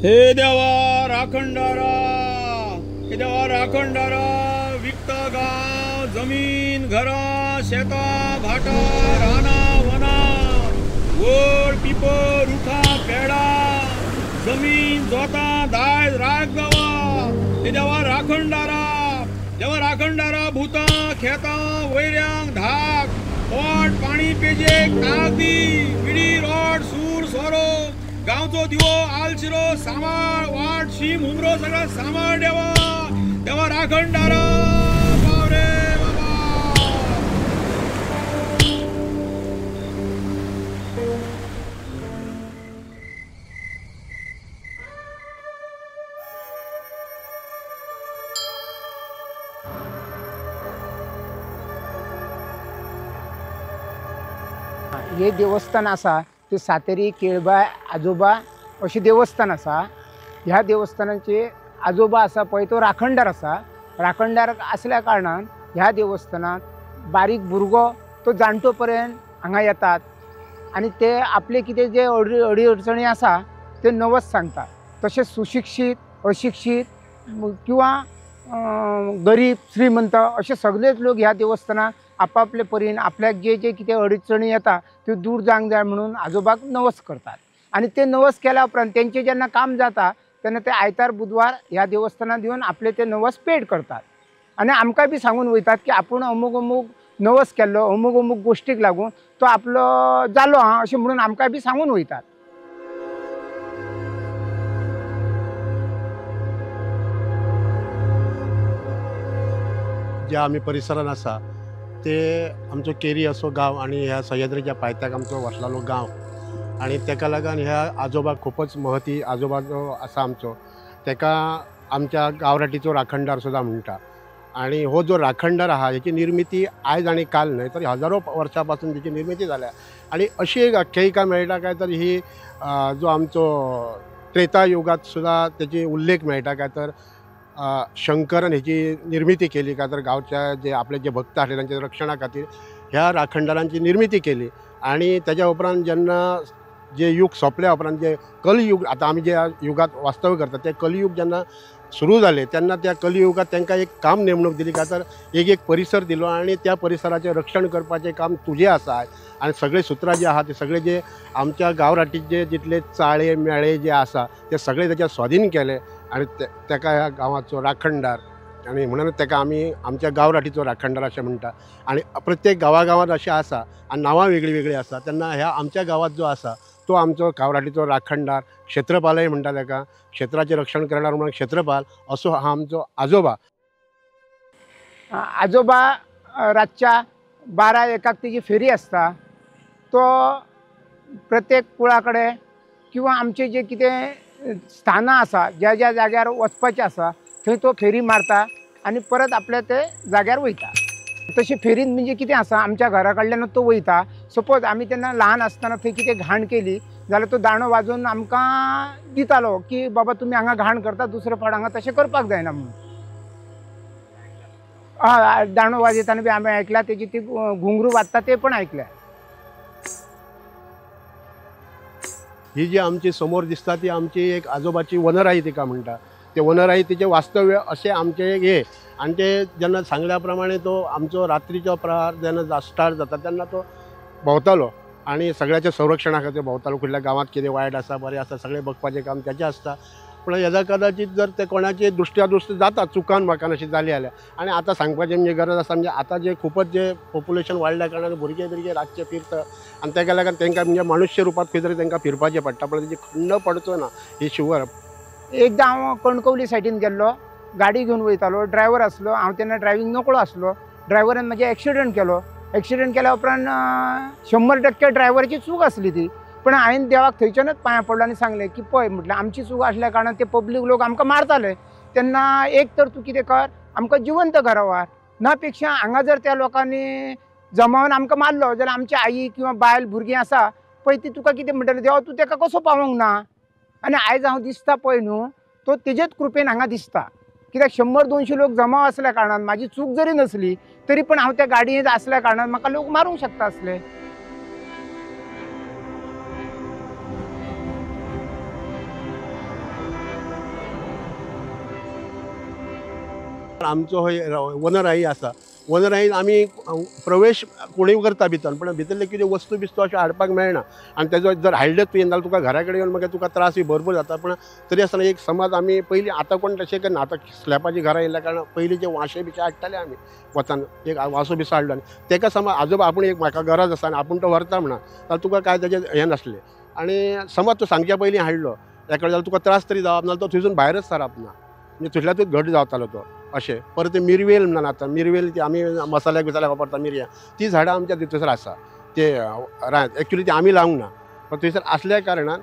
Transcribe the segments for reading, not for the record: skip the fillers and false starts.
हे देवा राखणदारा, हे देवा राखणदारा, विकता गांव जमीन घरां शेतां भाटां रानां वनां वड पिपर रुखां पेडां जमीन जोतां दायज राख देवा। हे देवा राखणदारा, देवा राखणदारा, भुतां खेतां वैऱ्यांक धाक पोट पाणी पेजेक ताक दी, विडी रोड सूर सोरो गांवचो दिवो आलशिरो सांबाळ वाट शीम हुमरो सगळा सांबाळ देवा। देवा राखणदारा पाव रे बाबा। हे देवस्थान आसा ते सातेरी केळबाय आजोबा अशें देवस्थान आसा। ह्या देवस्थानाचे आजोबा आसा पळय तो राखणदार आसा। राखणदार आसल्या कारणान ह्या देवस्थानात बारीक भुरगो तो जाणटो पर्यंत हांगा येतात आनी ते आपले कितें जे अडी अडचणी आसा ते नवस सांगतात। तशेंच सुशिक्षीत अशिक्षीत किंवा गरीब श्रीमंत अशे सगळेच लोक ह्या देवस्थानात आपापले परीन आपल्याक जे जे कितें अडचणी येता त्यो दूर जावंक जाय म्हणून आजोबाक नवस करतात आनी ते नवस केल्या उपरांत तेंचें जेन्ना काम जाता तेन्ना ते आयतार बुधवार ह्या देवस्थानात येवन आपले ते नवस पेड करतात आनी आमकां बी सांगून वयतात की आपूण अमूक अमूक नवस केल्लो अमूक अमूक गोश्टीक लागून तो आपलो जालो आहा अशें म्हणून आमकां बी सांगून वयतात। ज्या आमी परिसरान आसा ते आमचो केरी असो गांव आनी ह्या सह्याद्रीच्या पायथ्याक आमचो वसलेलो गांव आनी तेका लागून ह्या आजोबाक खुबच महती आजोबा जो आसा आमचो तेका आमच्या गांवराटीचो राखणदार सुद्दां म्हणटा। आनी हो जो राखणदार आहा हेची निर्मिती आयज आनी काल न्हय तर हजारो वर्सां पासून तेची निर्मिती जाल्या आनी अशी एक आख्यायिका मेळटा काय तर ही जो आमचो त्रेता युगांत सुद्दां तेची उल्लेख मेळटा काय तर शंकरान हेची निर्मिती केली का तर गांवच्या जे आपले जे भक्त आसले तांच्या रक्षणा खातीर ह्या राखणदारांची निर्मिती केली। आनी तेज्या उपरांत जेन्ना जे युग सोंपल्या उपरांत जे कलयुग आतां आमी जे युगांत वास्तव्य करतात ते कलयुग जेन्ना सुरू जालें तेन्ना त्या कलयुगांत तांकां एक काम नेमणूक दिली का तर एक एक परिसर दिलो आनी त्या परिसराचें रक्षण करपाचें काम तुजें आसा आनी सगळे सुत्रां जे आहा ते सगळे जे आमच्या गांवराटीचे जितले चाळे मेळे जे आसा ते सगळे तेच्या स्वाधीन केले आनी तेका ह्या गांवाचो राखणदार आनी म्हणून तेका आमी आमच्या गांवराटीचो राखणदार अशें म्हणटा। आनी प्रत्येक गांवागांवांत अशें आसा आनी नांवां वेगळीं वेगळीं आसा तेन्ना ह्या आमच्या गांवांत जो आसा तो आमचो गांवराटीचो राखणदार क्षेत्रपालय म्हणटा तेका, क्षेत्राचें रक्षण करणार म्हणून क्षेत्रपाल असो हा आमचो आजोबा। आजोबा रातच्या 12-1 तेजी फेरी आसता तो प्रत्येक कुळा कडेन किंवा आमचे जे कितें स्थानां आसा ज्या ज्या जाग्यार वचपाचें आसा थंय तो फेरी मारता आनी परत आपल्या ते जाग्यार वयता। तशी फेरीन म्हणजे कितें आसा आमच्या घरा कडल्यान तो वयता। सपोज आमी तेन्ना ल्हान आसतना थंय कितें घाण केली जाल्यार तो दांडो वाजोवन आमकां दितालो की बाबा तुमी हांगा घाण करता दुसरे फावट हांगा तशें करपाक जायना म्हणून। हय, दांडो वाजयतना बी आमी आयकला तेजी ती घुंगरू वाजता ते पण आयकल्या। ही जी आमची समोर दिसता ती आमची एक आजोबाची वनराई तिका म्हणटा, ते वनराई तिचें वास्तव्य अशें आमचें एक हें आनी ते जेन्ना सांगल्या प्रमाणे तो आमचो रात्रीचो प्रहार जेन्ना स्टार्ट जाता तेन्ना तो भोंवतालो आनी सगळ्याच्या संरक्षणा खातीर भोंवतालो। कुठल्या गांवांत कितें वायट आसा बरें आसा सगळें बघपाचें काम तेचें आसता। पूण हेजा कदाचित जर ते कोणाचे दृश्ट्या जाता चुकान म्हाकान अशी जाली जाल्यार आनी आतां सांगपाचें म्हणजे गरज आसा म्हणजे आतां जे खुबच जे पोपुलेशन वाडल्या कारणान भुरगे बिरगे रातचे फिरता आनी तेका लागून तांकां म्हणजे मनुष्य रुपांत खंय तरी तांकां फिरपाचें पडटा पूण तेजी खंड पडचो ना ही शुवर। एकदां हांव कणकवली सायडीन गेल्लो, गाडी घेवन वयतालो, ड्रायव्हर आसलो, हांव तेन्ना ड्रायव्हींग नकळो आसलो। ड्रायव्हरान म्हजे एक्सिडंट केलो। एक्सिडंट केल्या उपरांत 100% ड्रायव्हराची चूक आसली ती, पण हांवें देवाक थंयच्यानच पांयां पडलो आनी सांगलें की पळय म्हटलें आमची चूक आसल्या कारणान ते पब्लीक लोक आमकां मारताले, तेन्ना एक तर तूं कितें कर आमकां जिवंत घरा व्हर, ना पेक्षा हांगा जर त्या लोकांनी जमावन आमकां मारलो जाल्यार आमची आई किंवा बायल भुरगीं आसा पळय ती तुका कितें म्हणटली, देवा तूं तेका कसो पावोंक ना। आनी आयज हांव दिसता पळय न्हू तो तेजेच कृपेन हांगा दिसता, कित्याक 100-200 लोक जमाव आसल्या कारणान म्हाजी चूक जरी नसली तरी पण हांव त्या गाडयेंत आसल्या कारणान म्हाका लोक मारूंक शकता आसले। आमचो हो वनराई आसा, वनराईन आमी प्रवेश कोणूय करता भितर, पण भितरले कितें वस्तू बिस्तू अशें हाडपाक मेळना आनी तेजो जर हाडलें तुवें जाल्यार तुका घरा कडेन येवन मागीर तुका त्रासूय भरपूर जाता। पण तरी आसतना एक समज आमी पयलीं, आतां कोण तशें करना, आतां स्लॅपाचीं घरां येयल्या कारणान पयलीं जे वांशे बिशे हाडटाले आमी वतान, एक वांसो बिसो हाडलो आनी तेका समज आजोबा आपूण एक म्हाका गरज आसा आनी आपूण तो व्हरता म्हणा जाल्यार तुका कांय तेजें हें नासलें। आनी समज तो सांगच्या पयलीं हाडलो तेका जाल्यार तुका त्रास तरी जावप ना, तो थंयसून भायरच सरप ना, म्हणजे थंयसल्यातूच घट जातालो तो अशें। परत मिरवेल म्हणून आतां मिरवेल ती आमी मसाल्याक बिसाल्याक वापरता मिरयां, ती झाडां आमच्या थंयसर आसा, ते रानांत एक्चुली ती आमी लावंक ना, पण थंयसर आसल्या कारणान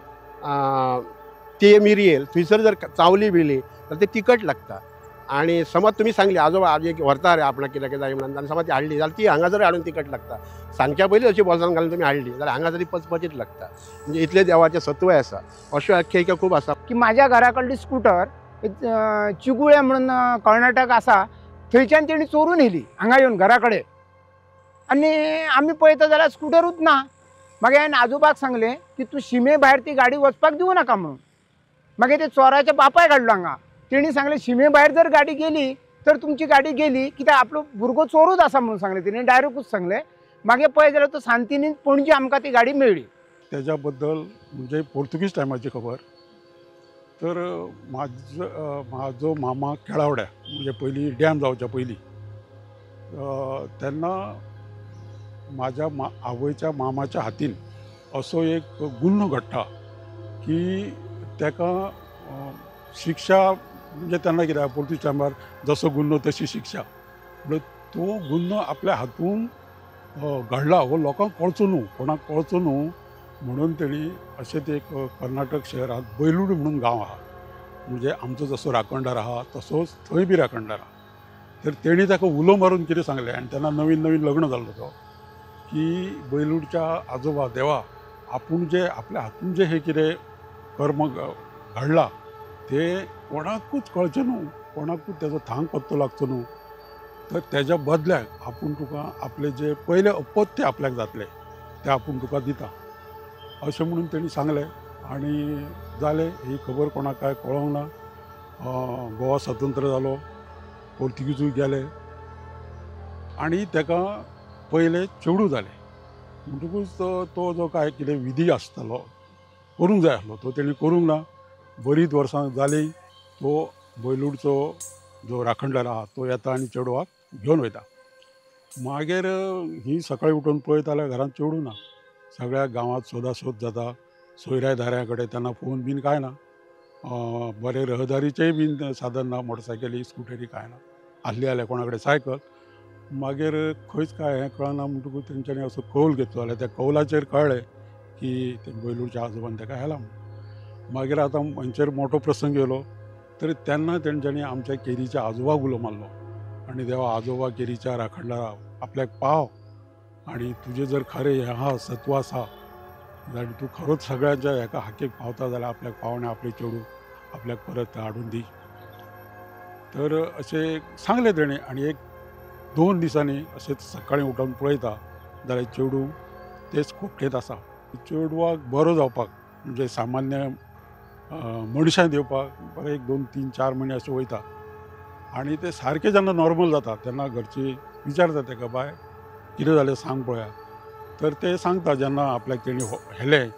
ते मिरयेल थंयसर जर चावली बिली जाल्यार ती तिखट लागता। आनी समज तुमी सांगली आजोबा आज एक व्हरता रे आपणाक कित्याक जाय म्हणून, आनी समज ती हाडली जाल्यार ती हांगा जर हाडून तिखट लागता, सांगच्या पयलीं अशी बोल्सान घालून तुमी हाडली जाल्यार हांगा जरी पचपचीत लागता। म्हणजे इतले देवाचें सत्व आसा, अश्यो आख्यायिका खूब आसा की म्हाज्या घरा कडली स्कुटर चिगुळे म्हणून कर्नाटक आसा थंयच्यान तेणी चोरून येयली हांगा येवन घरा कडेन, आनी आमी पळयता जाल्यार स्कुटरूच ना। मागीर हांवें आजोबाक सांगलें की तूं शिमे भायर ती गाडी वचपाक दिवं नाका म्हणून। मागीर ते चोराच्या बापायक हाडलो हांगा, तेणी सांगलें शिमे भायर जर गाडी गेली तर तुमची गाडी गेली, कित्याक आपलो भुरगो चोरूच आसा म्हणून सांगलें तेणी, डायरेक्टूच सांगलें। मागीर पळय जाल्यार तो सांतिनीन पणजे आमकां ती गाडी मेळ्ळी। तेज्या बद्दल म्हणजे पोर्तुगीज टायमाची खबर तर म्हाजो मामा केळावड्या म्हणजे पयलीं डॅम जावच्या पयलीं तेन्ना म्हाज्या आवयच्या मामाच्या हातीन असो एक गुन्हो घडटा की तेका शिक्षा, म्हणजे तेन्ना कितें पोर्तुगीज टायमार जसो गुन्हो तशी शिक्षा, म्हणल्यार तो गुन्हो आपल्या हातून घडला हो लोकांक कळचो न्हू, कोणाक कळचो न्हू म्हणून तेणी अशें ते एक कर्नाटक शहरांत बैलूड म्हणून गांव आहा, म्हणजे आमचो जसो राखणदार आहा तसोच थंय बी राखणदार आहा, तर तेणी ताका उलो मारून कितें सांगलें, आनी तेन्ना नवीन नवीन लग्न जाल्लो तो, की बैलूडच्या आजोबा देवा आपूण जे आपल्या हातून जे हे कितें कर्म घडला ते कोणाकूच कळचें न्हू, कोणाकूच तेजो थांग पत्तो लागचो न्हू, तर तेज्या बदल्याक आपूण तुका आपले जे पयले अपत्य आपल्याक जातले ते आपूण तुका दिता अशें म्हणून तेणी सांगलें। आनी जालें, ही खबर कोणाक कांय कळोंक ना। गोवा स्वतंत्र जालो, पोर्तुगीजूय गेले आनी तेका पयले चेडूं जालें, म्हणटकूच तो जो कांय कितें विधी आसतालो करूंक जाय आसलो तो तेणी करूंक ना। बरीच वर्सां जालीं तो बैलूडचो जो राखणदार आहा तो येता आनी चेडवाक घेवन वयता। मागीर ही सकाळीं उठून पळयता जाल्यार घरांत चेडूं ना, सगळ्या गांवांत सोदासोद जाता, सोयऱ्या दाऱ्या कडेन तेन्ना फोन बीन कांय ना, बरें रहदारीचेंय बीन साधन ना, मोटरसायकली स्कुटरी कांय ना, आसली जाल्यार कोणा कडेन सायकल। मागीर खंयच कांय हें कळना म्हणटकूच तेंच्यांनी असो कौल घेतलो जाल्यार त्या कौलाचेर कळ्ळें की ते बैलूरच्या आजोबान तेका हेला म्हणून। मागीर आतां हेंचेर मोटो प्रसंग येयलो तर तेन्ना तेंच्यांनी आमच्या केरीच्या आजोबाक उलो मारलो आनी देवा आजोबा केरीच्या राखणदारा आपल्याक पाव आनी तुजें जर खरें हें आहा सत्व आसा जाल्यार तूं खरोच सगळ्यांच्या हेका हाकेक पावता जाल्यार आपल्याक पाव आनी आपलें चेडूं आपल्याक परत हाडून दी, तर अशें सांगलें तेणें। आनी एक 2 दिसांनी अशेंच सकाळीं उठून पळयता जाल्यार चेडूं तेच खोपटेंत आसा। चेडवाक बरो जावपाक म्हणजे सामान्य मनशां दिवपाक बरें 1 2 3 4 म्हयने अशें वयता आनी ते सारकें जेन्ना नॉर्मल जाता तेन्ना घरची विचारता तेका, बाय कितें जालें सांग पळया, तर ते सांगता जेन्ना आपल्याक तेणी हेलें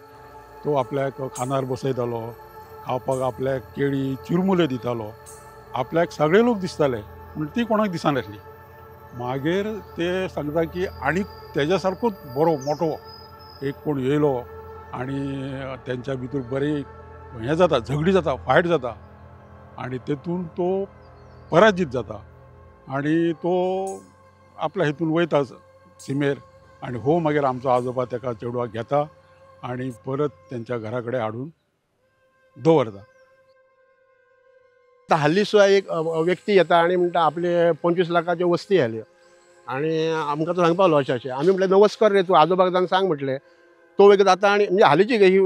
तो आपल्याक खानार बसयतालो, खावपाक आपल्याक केळी चिरमुले दितालो, आपल्याक सगळे लोक दिसताले पूण ती कोणाक दिसनासली। मागीर ते सांगता की आनी तेज्या सारकोच बरो मोठो एक कोण येयलो आनी तेंच्या भितर बरी हें जाता, झगडी जाता, फायट जाता आनी तेतून तो पराजीत जाता आनी तो आपल्या हितून वयता सिमेर आनी हो मागीर आमचो आजोबा तेका चेडवाक घेता आनी परत तेंच्या घरा कडेन हाडून दवरता। आतां हालीं सुद्दां एक व्यक्ती येता आनी म्हणटा आपले 25 लाखाच्यो वस्ती आयल्यो आनी आमकां तो सांगपाक लागलो अशें अशें, आमी म्हटलें नमस्कार रे तूं आजोबाक जावन सांग म्हटलें। तो एक जाता आनी म्हणजे हालींची ही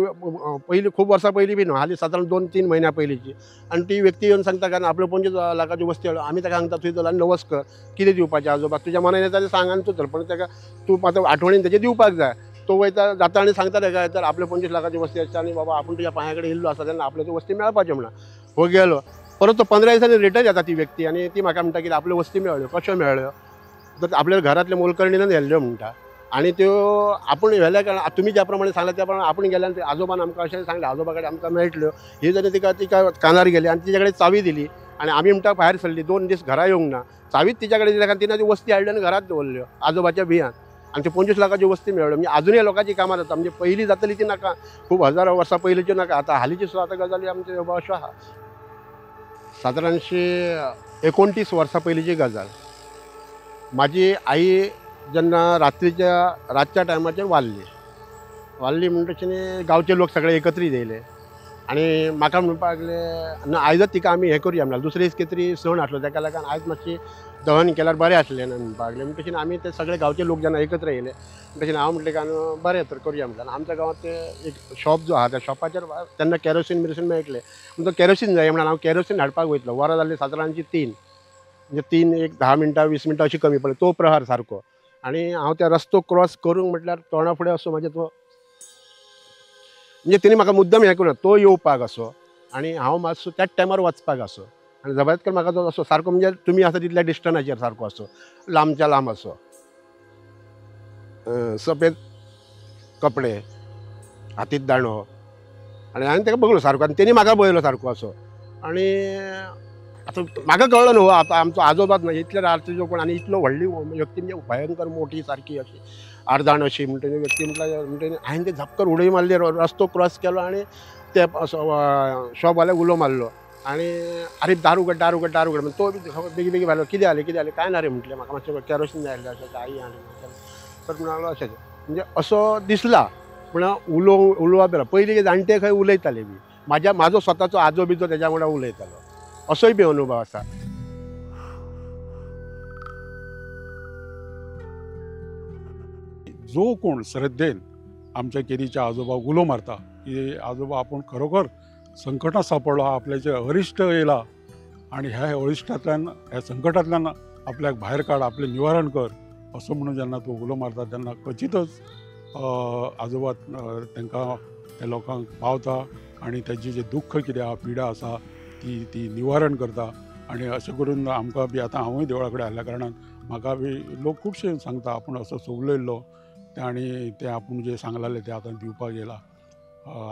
पयलीं खूब वर्सां पयलीं बी न्हू, हालीं सादारण 2-3 म्हयन्या पयलींची, आनी ती व्यक्ती येवन सांगता कारण आपल्यो 25 लाखाच्यो वस्ती हाडल्यो, आमी ताका सांगता थंय चल आनी नमस्कार कितें दिवपाचें आजोबाक तुज्या मनान येता तें सांग आनी तूं चल, पण ताका तूं आतां आठवणीन तेजें दिवपाक जाय। तो वयता जाता आनी सांगता ताका तर आपल्यो 25 लाखाच्यो वस्ती आसता आनी बाबा आपूण तुज्या पांया कडेन येयल्लो आसा तेन्ना आपल्यो त्यो वस्ती मेळपाच्यो म्हणून हो गेलो। परत तो 15 दिसांनी रिटर्न येता ती व्यक्ती आनी ती म्हाका म्हणटा की आपल्यो वस्ती मेळ्ळ्यो. कश्यो मेळ्ळ्यो तर आपल्या घरांतल्या मोलकरणीनच व्हेल्ल्यो म्हणटा. आनी त्यो आपूण व्हेल्या कारणान तुमी ज्या प्रमाणे सांगलें त्या प्रमाणे आपूण गेल्यान आजोबान आमकां अशें सांगलें, आजोबा कडेन आमकां मेळटल्यो. ही जाल्यार तिका तिका कानार गेली आनी तिच्या कडेन चावी दिली आनी आमी म्हणटा भायर सरली, 2 दीस घरा येवंक ना. चावीच तिच्या कडेन दिल्या कारण तिणें ती वस्ती हाडल्यो आनी घरांत दवरल्यो आजोबाच्या भियान. आनी त्यो 25 लाखाच्यो वस्ती मेळ्ळ्यो. म्हणजे आजुनूय लोकांची कामां जाता. म्हणजे पयलीं जातली ती नाका, खूब हजारो वर्सां पयलींच्यो नाका, आतां हालींच्यो सुद्दां आतां गजाली आमच्यो अश्यो आहा. सादारणशी 29 वर्सां पयलींची गजाल. म्हाजी आई जेन्ना रात्रीच्या रातच्या टायमाचेर वारली. वारली म्हणटकीर गांवचे लोक सगळे एकत्रीत येयले आनी म्हाका म्हणपाक लागले ना आयजच तिका आमी हें करुया म्हणल्यार दुसरे दीस कितें तरी सण आसलो तेका लागून आयज मातशी दहन केल्यार बरें आसलें ना म्हणपाक लागले. म्हणटकीर आमी ते सगळे गांवचे लोक जेन्ना एकत्र येयले म्हणटकीर हांव म्हटलें कांय बरें तर करुया म्हटलें. आमच्या गांवांत एक शॉप जो आहा त्या शॉपाचेर तेन्ना केरोसीन बिरोसीन मेळटलें म्हणून तो केरोसीन जाय म्हणून हांव केरोसीन हाडपाक वयतलो. वरां जाल्लीं सादारणशी 3, म्हणजे 3 एक 10 मिनटां 20 मिनटां अशी कमी पडली तो प्रहार सारको. आनी हांव त्या रस्तो क्रॉस करूंक म्हटल्यार तोंडा फुडें असो म्हाजे तो म्हणजे तेणी म्हाका मुद्दम हें करूं तो येवपाक असो आनी हांव मातसो त्याच टायमार वचपाक असो आनी जबरदस्त म्हाका तो असो सारको म्हणजे तुमी आसा तितल्या डिस्टन्साचेर सारको असो लांबच्या लांब असो सफेद कपडे, हातीत दांडो आनी हांवें ताका बघलो सारको आनी तेणी म्हाका पळयलो सारको असो. आनी आतां म्हाका कळ्ळो न्हू आतां आमचो आजोबाच न्हय इतले रातचो कोण आनी इतलो व्हडली व्यक्ती म्हणजे भयंकर मोठी सारकी अशी अर्दाण अशी म्हणटकीर व्यक्ती म्हटल्यार म्हणटकीर हांवें ते झपकर उडय मारली, रस्तो क्रॉस केलो आनी ते शॉपवाल्याक उलो मारलो आनी अरे दार उगड, दार उगड, दार उगड. तो बेगी बेगी भायलो, कितें जालें कितें जालें, कांय ना रे म्हटलें म्हाका मातशें केरोसीन जाय आसलें अशें आई आनी तर म्हणलो अशें म्हणजे असो दिसला. पूण उलोवप बरें पयलीं जाणटे खंय उलयताले बी म्हाज्या म्हाजो स्वताचो आजो बिजो तेज्या वांगडा उलयतालो असोय बी अनुभव आसा. जो कोण श्रद्धेन आमच्या केरीच्या आजोबा उलो मारता की आजोबा आपूण खरोखर संकटात सापडलो, आपल्याचेर अरिश्ट येयला आनी ह्या अरिश्टांतल्यान ह्या संकटांतल्यान आपल्याक भायर काड, आपलें निवारण कर असो म्हणून जेन्ना तो उलो मारता तेन्ना क्वचितच आजोबा तांकां त्या लोकांक पावता आनी ताजी जें दुख्ख कितें आहा, पिडा आसा ती ती निवारण करता. आनी अशें करून आमकां बी आतां हांवूय देवळा कडेन आयिल्ल्या कारणान म्हाका बी लोक खुबशे सांगता आपूण असो सोबलयल्लो आनी तें आपूण जें सांगलालें तें आतां दिवपाक येयला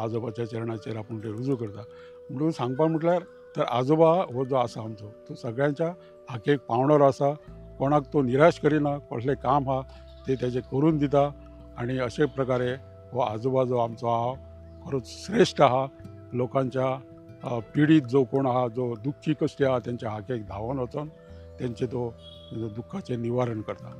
आजोबाच्या चरणाचेर आपूण तें रुजू करता. म्हणून सांगपा म्हटल्यार तर आजोबा हो जो आसा आमचो तो सगळ्यांच्या हाकेक पावणोर आसा, कोणाक तो निराश करिना, कसलें काम आहा तें तेजें करून दिता. आनी अशे प्रकारे हो आजोबा जो आमचो आहा खरोच श्रेश्ठ आहा. लोकांच्या पिडीत जो कोण आहा, जो दुख्खी कश्टी आहा तेंच्या हाकेक धांवन वचोन तेंचें तो दुख्खाचें निवारण करता.